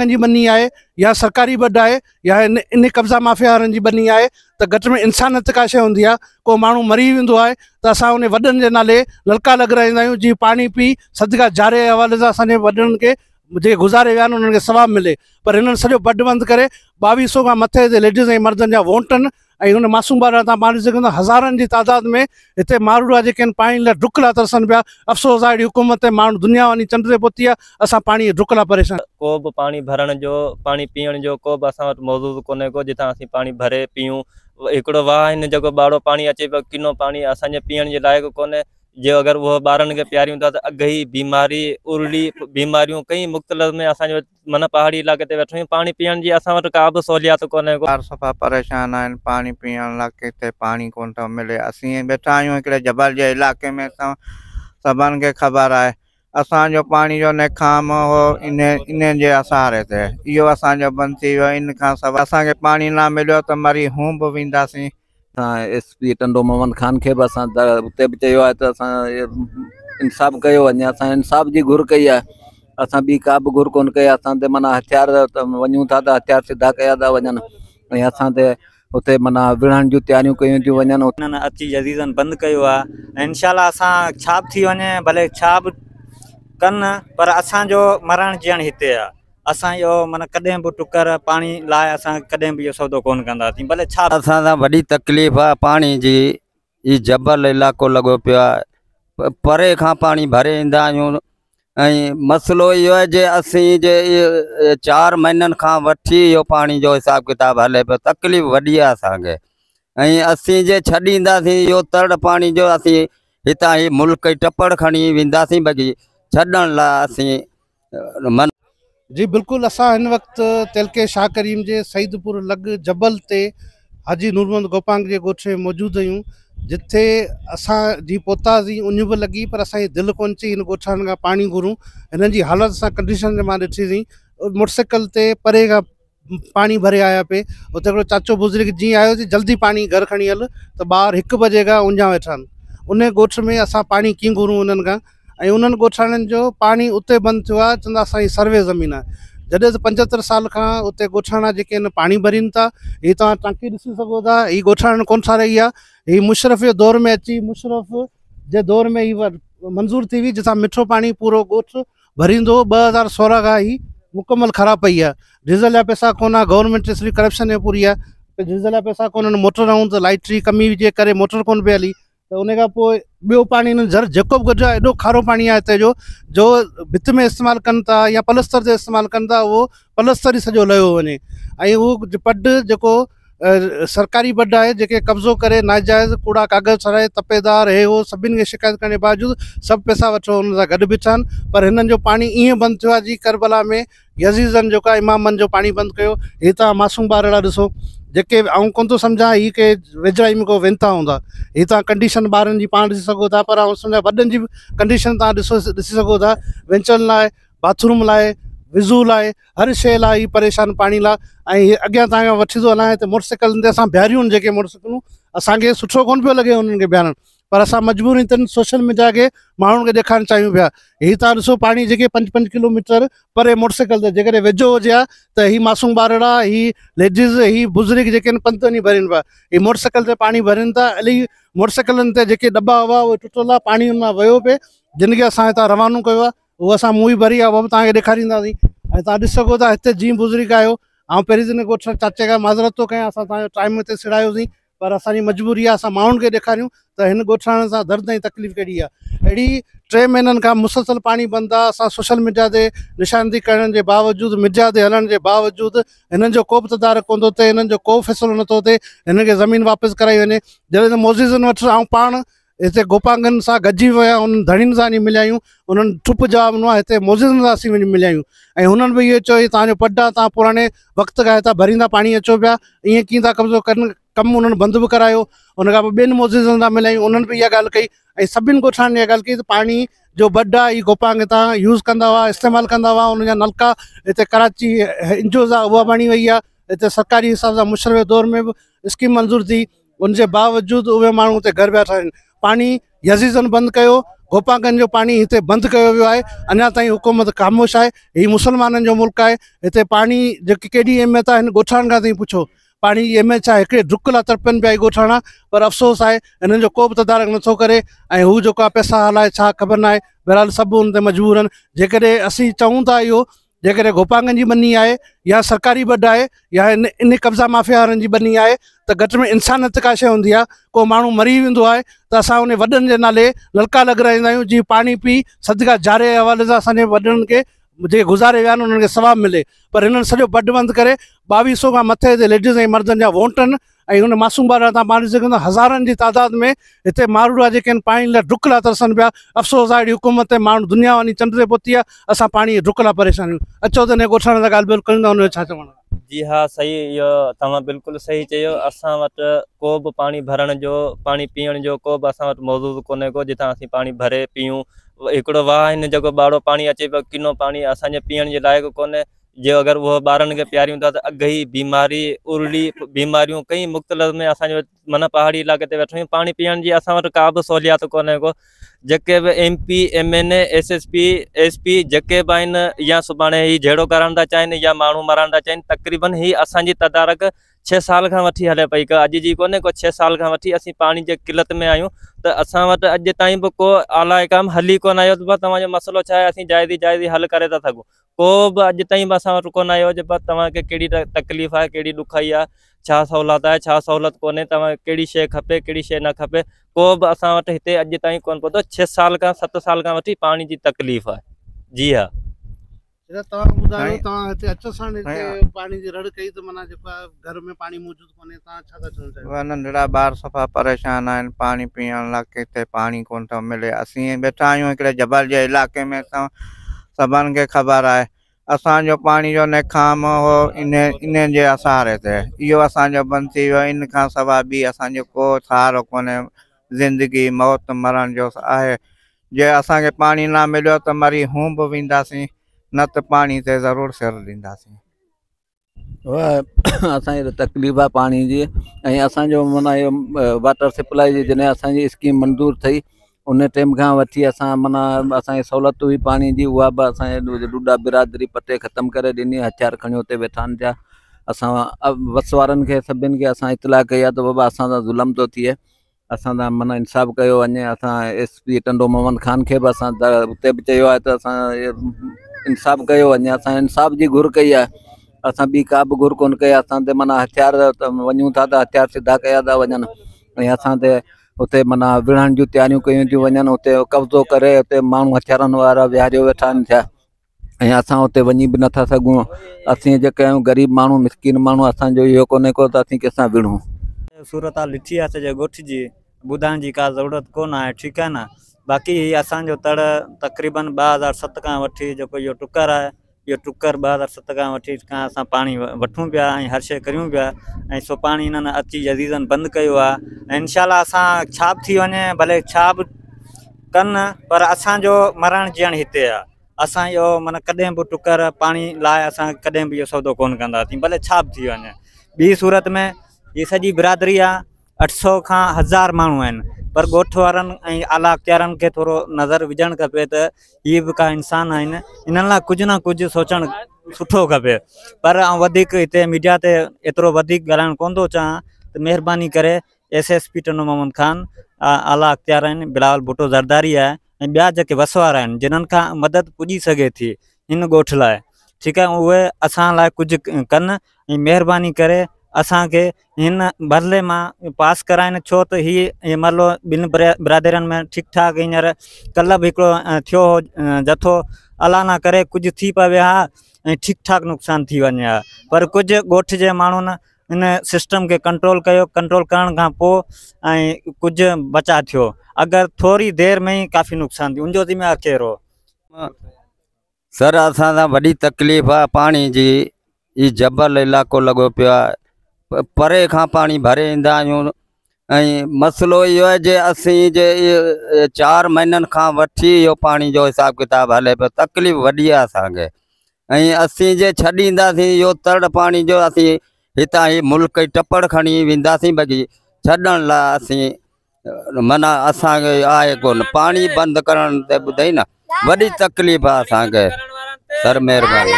جي ٻني آهي يا سرڪاري بڊ آهي يا ان ان قبضا مافيا وارن جي ٻني آهي ته گهٽ ۾ انسانيت ڪا شيء هوندي آهي ڪو ماڻهو مري ويندو آهي ته اسان ان وڏن جي نالي نلڪا لڳرائيندا آهيون جيئن پاڻي پي صدقه جاري جي حوالي سان اسان جي وڏن کي جيڪي گذاري ويا آهن انهن کي ثواب ملي پر هنن سڄو بڊ بند ڪري 22 سو کان مٿي هتي ليڊيز ۽ مردن جا وونٽ آهن ۽ ان معصوم ٻارڙا تان پاڻ ڏسي سگهندا هزارن جي تعداد ۾ هتي ماروئڙا جيڪي آهن پاڻي لاء ڊڪ لاء ترسن پيا افسوس آهي اهڙي حڪومت تي ماڻهو دنيا وڃي چنڊ تي پهتي آهي اسان پاڻي جي ڊڪ لاء پريشان. ڪو به پاڻي ڀرڻ جو پاڻي پيئڻ جو ڪو به اسان وٽ موجود ڪونهي ڪو جتان اسين پاڻي ڀري پيئون هڪڙو واهه آهن جيڪو ٻاڙو پاڻي اچي پيو ڪنو پاڻي اسان جي پيئڻ جي لائق ڪونهي جي اگر اهو ٻارن کي پياريون ٿا ته اگهي بيماري ارڙي بيماريون ڪئي مختلف ۾ اسان جو معنيٰ پهاڙي علائقي تي ويٺو آهيون پاڻي پيئڻ جي اسان وٽ ڪا به سهوليات ڪونهي ڪو. ٻار صفا پريشان آهن پاڻي پيئڻ لاء ڪٿي پاڻي ڪونه ٿو ملي اسين ويٺا آهيون هڪڙي جبل جي علائقي ۾ سڀن کي خبر آهي اسان جو پاڻي جو نخام هو انهن جي سهاري تي اهو اسان جو بند ٿي ويو ان کان سواء اسان کي پاڻي نه مليو ته مري هون به وينداسين. اسان ايس پي ٽنڊو محمد خان کي به اسان اتي به چيو آهي ته اسان انصاف ڪيو وڃي اسان انصاف جي گهر ڪئي آهي اسان ٻي ڪا به گهر ڪونه ڪئي اسان تي معنيٰ هٿيار وڃون ٿا ته هٿيار سڌا ڪيا ٿا وڃن ۽ اسان تي اتي معنيٰ وڙهڻ جون تياريون ڪيون ٿيون وڃن. انهن اچي عزيزن بند ڪيو آهي ۽ انشاء الله اسان ڇا به ٿي وڃي ڀلي ڇا به ڪن پر اسان جو مرڻ جيئڻ هتي آهي. اسان اهو معنيٰ ڪڏهن به ٽڪر پاڻي لاء اسان ڪڏهن به اهو سودو ڪونه ڪنداسين ڀلي ڇا. اسان سان وڏي تڪليف آ پاڻي جي هي جبل علائقو لڳو پيو آ پري کان پاڻي ڀري ايندا آهيون ۽ مسئلو اهو آهي جي اسين جي 4 مهينن کان وٺي اهو پاڻي جو حساب ڪتاب هلي پيو تڪليف وڏي آ اسان کي ۽ اسين جي ڇڏينداسين اهو تڙ پاڻي جو اسين هتان هي ملڪ ٽپڙ کڻي وينداسين باقي ڇڏڻ لاء اسين من. جي بلڪل اسان هن وقت تعلقي شاهه ڪريم جي سعيد پور لڳ جبل تي حاجي نور محمد گوپانگ جي ڳوٺ ۾ موجود آهيون جتي اسان جي پهتاسين اڃ به لڳي پر اسان جي دل ڪونه چئي هن ڳوٺاڻن کان پاڻي گهرون هنن جي حالت اسان ڪنڊيشن مان ڏٺي سين موٽر سائيڪل تي پري کان پاڻي ڀري آيا پئي اتي هڪڙو چاچو بزرگ جيئن آيو چي جلدي پاڻي گهر کڻي هل ته ٻار هڪ بجي کان اڃا ويٺا آهن ان ڳوٺ ۾ اسان پاڻي ڪيئن گهرون انهن کان ۽ انهن ڳوٺاڻن جو پاڻي اتي بند ٿيو آهي چوندا اسان جي سروي زمين آهي جڏهن ته 75 سال کان اتي ڳوٺاڻا جيڪي آهن پاڻي ڀرين ٿا. هي توهان ٽانڪي ڏسي سگهو ٿا هي ڳوٺاڻن ڪونه ٺاراهي آهي هي مشرف جي دور ۾ اچي مشرف جي دور ۾ هي منظور ٿي هئي جتان مٺو پاڻي پورو ڳوٺ ڀريندو هو 2016 کان هي مڪمل خراب پئي آهي ڊيزل جا پئسا ڪونه گورنمينٽ صرف ڪرپشن ۾ پوري آهي ڊيزل جا پئسا ڪونهن موٽر آئون ته لائٽ جي ڪمي جي ڪري موٽر ڪونه پئي هلي ته ان کان پوء ٻيو پاڻي هنن جر جيڪو به ڪڍيو آهي ايڏو کارو پاڻي آهي هتي جو جو ڀت ۾ استعمال ڪن ٿا يا پلستر تي استعمال ڪن ٿا اهو پلستر ئي سڄو لهيو وڃي ۽ اهو پڊ جيڪو سرڪاري بڊ آهي جيڪي قبضو ڪري ناجائز ڪوڙا ڪاغذ ٺهرائي تپيدار هي هو سڀني کي شڪايت ڪرڻ جي باوجود سڀ پئسا وٺو انهن سان گڏ بيٺا آهن پر هنن جو پاڻي ائين بند ٿيو آهي جي ڪربلا ۾ يزيدن جيڪو آهي امامن جو پاڻي بند ڪيو. هي توهان معصوم ٻارڙا ڏسو جيڪي آئون ڪونه ٿو سمجهان هي ڪي ويجهڙائي ۾ ڪو وينتا هوندا. هي توهان ڪنڊيشن ٻارن جي پاڻ ڏسي سگهو ٿا پر آئون سمجهان وڏن جي به ڪنڊيشن توهان ڏسو ڏسي سگهو ٿا. وينچل لاء باٿ روم لاء وضو لاء هر شيء لاء هي پريشان پاڻي لاء ۽ هي اڳيان توهان کي وٺي ٿو هلان هتي موٽر سائيڪلن تي اسان بيهاريون آهن جيڪي موٽر سائيڪلون اسان کي سٺو ڪونه پيو لڳي انهن کي بيهارڻ پر اسان مجبور آهيون تن سوشل ميڊيا کي ماڻهن کي ڏيکارڻ چاهيون پيا. هي توهان ڏسو پاڻي جيڪي پنج پنج ڪلو ميٽر پري موٽر سائيڪل تي جيڪڏهن ويجهو هجي ها ته هي معصوم ٻارڙا هي ليڊيز هي بزرگ جيڪي آهن پنڌ وڃي ڀرين پيا. هي موٽر سائيڪل تي پاڻي ڀرين ٿا الائي موٽر سائيڪلن تي جيڪي ڏٻا هئا اهي ٽٽل آهي پاڻي ان مان ويو پئي جن کي اسان هتان روانو ڪيو آهي اهو اسان موهي ڀري آهي اهو به توهان کي ڏيکارينداسين ۽ توهان ڏسي سگهو ٿا هتي جيئن بزرگ آيو آئون پهرين ته هن ڳوٺ چاچي کان معذرت ٿو ڪيان اسان توهان جو ٽائيم هتي سڙايوسين پر اسان جي مجبوري آهي اسان ماڻهن کي ڏيکاريون ته هن ڳوٺاڻن سان درد ۽ تڪليف ڪهڙي آهي. اهڙي 3 مهينن کان مسلسل پاڻي بند آهي اسان سوشل ميڊيا تي نشاندهي ڪرڻ جي باوجود ميڊيا تي هلڻ جي باوجود هنن جو ڪو به تدارڪ ڪونه ٿو ٿئي هنن جو ڪو فيصلو نٿو ٿئي هنن کي زمين واپس ڪرائي وڃي جڏهن ته معززن وٽ آئون پاڻ هتي گوپانگن سان گڏجي ويا انهن ڌڻين سان وڃي مليا آهيون انهن ٺپ جواب ڏنو آهي هتي معززن سان اسين وڃي مليا آهيون ۽ هنن به اهو چيو هي توهان جو پڊ آهي توهان پراڻي وقت کان هتان ڀريندا پاڻي اچو پيا ائين ڪيئن ٿا قبضو ڪن ڪم انهن بند به ڪرايو ان کان پوء ٻين معززن سان مليا آهيون انهن به اها ڳالهه ڪئي ۽ سڀني ڳوٺاڻن اها ڳالهه ڪئي ته پاڻي جو بڊ آهي هي گوپانگ هتان يوز ڪندا هئا استعمال ڪندا هئا انهن جا نلڪا هتي ڪراچي انجوز آهي اها بڻي وئي آهي هتي سرڪاري حساب سان مشرف جي دور ۾ به اسڪيم منظور ٿي ان جي باوجود اهي ماڻهو اتي گهر پيا ٺاهين. پاڻي يزيدن بند ڪيو، گوپانگن جو پاڻي هتي بند ڪيو ويو آهي، اڃا تائين حڪومت خاموش آهي. هي مسلمانن جو ملڪ آهي، هتي پاڻي جيڪي ڪيڏي اهميت آهي هن ڳوٺاڻن کان تائين پڇو پاڻي جي اهميت ڇا آهي. هڪڙي ڍڪ لاء تڙپن پيا هي ڳوٺاڻا، پر افسوس آهي هنن جو ڪو به تدارڪ نٿو ڪري ۽ هو جيڪو آهي پئسا هلائي ڇا خبر ناهي. بهرحال سڀ ان تي مجبور آهن. جيڪڏهن اسين چئون ٿا اهو جيڪڏهن گوپانگن جي ٻني آهي يا سرڪاري بڊ آهي يا ان قبضا مافيا وارن جي ٻني آهي ته گهٽ ۾ انسانيت ڪا شيء هوندي آهي. ڪو ماڻهو مري ويندو آهي ته اسان ان وڏن جي نالي نلڪا لڳرائيندا آهيون جيئن پاڻي پي صدقه جاري جي حوالي سان اسان جي وڏڙن کي جيڪي گذاري ويا آهن انهن کي ثواب ملي، پر هنن سڄو بڊ بند ڪري 22 سو کان مٿي هتي ليڊيز ۽ مردن جا وونٽ آهن ۽ هن معصوم ٻارڙا تان پاڻ ڏسي سگهندا هزارن جي تعداد ۾ هتي ماروئڙا جيڪي آهن پاڻي لاء ڊڪ لاء ترسن پيا. افسوس آهي اهڙي حڪومت تي ماڻهو دنيا وڃي چنڊ تي پهتي آهي، اسان پاڻي جي ڊڪ لاء پريشان آهيون. اچو ته هن ڳوٺاڻن سان ڳالهه ٻولهه ڪريون ته هن جو ڇا چوڻ آهي. جي ها صحيح اهو توهان بلڪل صحيح چيو. اسان وٽ ڪو به پاڻي ڀرڻ جو پاڻي پيئڻ جو ڪو به اسان وٽ موجود ڪونهي ڪو جتان اسين پاڻي ڀري پيئون. هڪڙو واهه آهن جيڪو ٻاڙو پاڻي اچي پيو ڪنو پاڻي اسان جي پيئڻ جي لائق ڪونهي. جي اگر اهو ٻارن کي پياريون ٿا ته اگهي بيماري ارڙي بيماريون ڪئي مختلف ۾ اسان جو معنيٰ پهاڙي علائقي تي ويٺو آهيون پاڻي پيئڻ جي اسان وٽ ڪا به سهوليات ڪونهي ڪو. جيڪي به M P M N A S S P S P جيڪي به آهن يا سڀاڻي هي جهيڙو ڪرائڻ ٿا چاهين يا ماڻهو مارائڻ ٿا چاهين تقريبن هي اسان جي تدارڪ 6 سال کان وٺي هلي پئي ڪا اڄ جي ڪونهي ڪو 6 سال کان وٺي اسين پاڻي جي قلت ۾ آهيون ته اسان وٽ اڄ تائين به ڪو اعليٰ حڪام حل ئي ڪونه آيو ته توهان جو مسئلو ڇا آهي اسين جائزي جائزي حل ڪري ٿا سگهون. ڪو به اڄ تائين به اسان وٽ ڪونه آيو جو بس توهان کي ڪهڙي تڪليف آهي ڪهڙي ڏکائي آهي ڇا سهولت آهي ڇا سهولت ڪونهي توهان کي ڪهڙي شيء کپي ڪهڙي شيء نه کپي ڪو به اسان وٽ هتي اڄ تائين ڪونه پهتو. 6 سال کان 7 سال کان وٺي پاڻي جي تڪليف آهي. جي ها. چچا توهان ٻڌايو توهان هتي اچڻ سان هتي پاڻي جي رڙ ڪئي ته معنيٰ جيڪو آهي گهر ۾ پاڻي موجود ڪونهي توهان ڇا ٿا چوڻ چاهيو؟ ننڍڙا ٻار صفا پريشان آهن پاڻي پيئڻ لاء ڪٿي پاڻي ڪونه ٿو ملي. اسين ويٺا آهيون هڪڙي جبل جي علائقي ۾ سڀن کي خبر آهي اسان جو پاڻي جو نکام هو انهن جي سهاري تي اهو اسان جو بند ٿي ويو. ان کان سواء ٻي اسان جو ڪو سهارو ڪونهي. زندگي موت مرڻ جو آهي. جي اسان کي پاڻي نه مليو ته مري هون به وينداسين نه ته پاڻي تي ضرور سر ڏينداسين. اسان کي تڪليف آهي پاڻي جي ۽ اسان جو معنيٰ اهو واٽر سپلائي جي جڏهن اسان جي اسڪيم منظور ٿي ان ٽيم کان وٺي اسان معنيٰ اسان کي سهولت هئي پاڻي جي اها به اسان جي ڏوڏا برادري پٽي ختم ڪري ڏني هٿيار کڻي اتي ويٺا آهن پيا. اسان وس وارن کي سڀني کي اسان اطلاع ڪئي آهي ته بابا اسان سان ظلم ٿو ٿئي اسان سان معنيٰ انصاف ڪيو وڃي. اسان ايس پي ٽنڊو محمد خان کي به اسان اتي به چيو آهي ته اسان انصاف ڪيو وڃي. اسان انصاف جي گهر ڪئي آهي اسان ٻي ڪا به گهر ڪونه ڪئي آهي. اسان تي معنيٰ هٿيار وڃون ٿا ته هٿيار سڌا ڪيا ٿا وڃن ۽ اسان تي اتي معنيٰ وڙهڻ جون تياريون ڪيون ٿيون وڃن. اتي قبضو ڪري اتي ماڻهو هٿيارن وارا ويهاريو ويٺا آهن ڇا ۽ اسان اتي وڃي به نٿا سگهون. اسين جيڪي آهيون غريب ماڻهو مسڪين ماڻهو اسان جو اهو ڪونهي ڪو ته اسين ڪنهن سان وڙهون. صورت حال ڏٺي آهي سڄي ڳوٺ جي ٻڌائڻ جي ڪا ضرورت ڪونه آهي ٺيڪ آهي نه. باقي هي اسان جو تڙ تقريبن 2007 کان وٺي جيڪو اهو ٽڪر آهي اهو ٽڪر 2007 کان وٺي کان اسان پاڻي وٺون پيا ۽ هر شيء ڪريون پيا ۽ سو پاڻي هنن اچي عزيزن بند ڪيو آهي ۽ انشاء الله اسان ڇا به ٿي وڃي ڀلي ڇا به ڪن پر اسان جو مرڻ جيئڻ هتي آهي. اسان اهو معنيٰ ڪڏهن به ٽڪر پاڻي لاء اسان ڪڏهن به اهو سودو ڪونه ڪنداسين ڀلي ڇا به ٿي وڃي. ٻي صورت ۾ هي سڄي برادري آهي 800 کان 1000 ماڻهو آهن پر ڳوٺ وارن ۽ اعليٰ اختيارن کي ٿورو نظر وجهڻ کپي ته هي به ڪا انسان آهن انهن لاء ڪجهه نه ڪجهه سوچڻ سٺو کپي. پر آئون وڌيڪ هتي ميڊيا تي ايترو وڌيڪ ڳالهائڻ ڪونه ٿو چاهيان ته مهرباني ڪري S S P Tando Muhammad Khan اعليٰ اختيار آهن بلاول ڀٽو زرداري آهي ۽ ٻيا جيڪي وس وارا آهن جنھن کان مدد پڄي سگهي ٿي هن ڳوٺ لاء ٺيڪ آهي اهي اسان لاء ڪجهه ڪن ۽ مهرباني ڪري اسان کي هن مرحلي مان پاس ڪرائن ڇو ته هي مرحلو ٻن برادرين ۾ ٺيڪ ٺاڪ هينئر ڪلهه به هڪڙو ٿيو هو جٿو الله نه ڪري ڪجهه ٿي پوي ها ۽ ٺيڪ ٺاڪ نقصان ٿي وڃي ها پر ڪجهه ڳوٺ جي ماڻهن ان سسٽم کي ڪنٽرول ڪيو ڪنٽرول ڪرڻ کان پوء ۽ ڪجهه بچاء ٿيو اگر ٿوري دير ۾ ئي ڪافي نقصان ٿيو ان جو ذميوار ڪير هو؟ سر اسان سان وڏي تڪليف آ پاڻي جي هي جبل علائقو لڳو پيو آ پري کان پاڻي ڀري ايندا آهيون ۽ مسئلو اهو آهي جي اسين جي 4 مهينن کان وٺي اهو پاڻي جو حساب ڪتاب هلي پيو تڪليف وڏي آ اسان کي ۽ اسين جي ڇڏينداسين اهو تڙ پاڻي جو اسين هتان هي ملڪ جي ٽپڙ کڻي وينداسين باقي ڇڏڻ لاء اسين माना असांखे आहे कोन। पाणी बंदि करण ते ॿुधाई न, वॾी तकलीफ़ आहे असांखे सर, महिरबानी।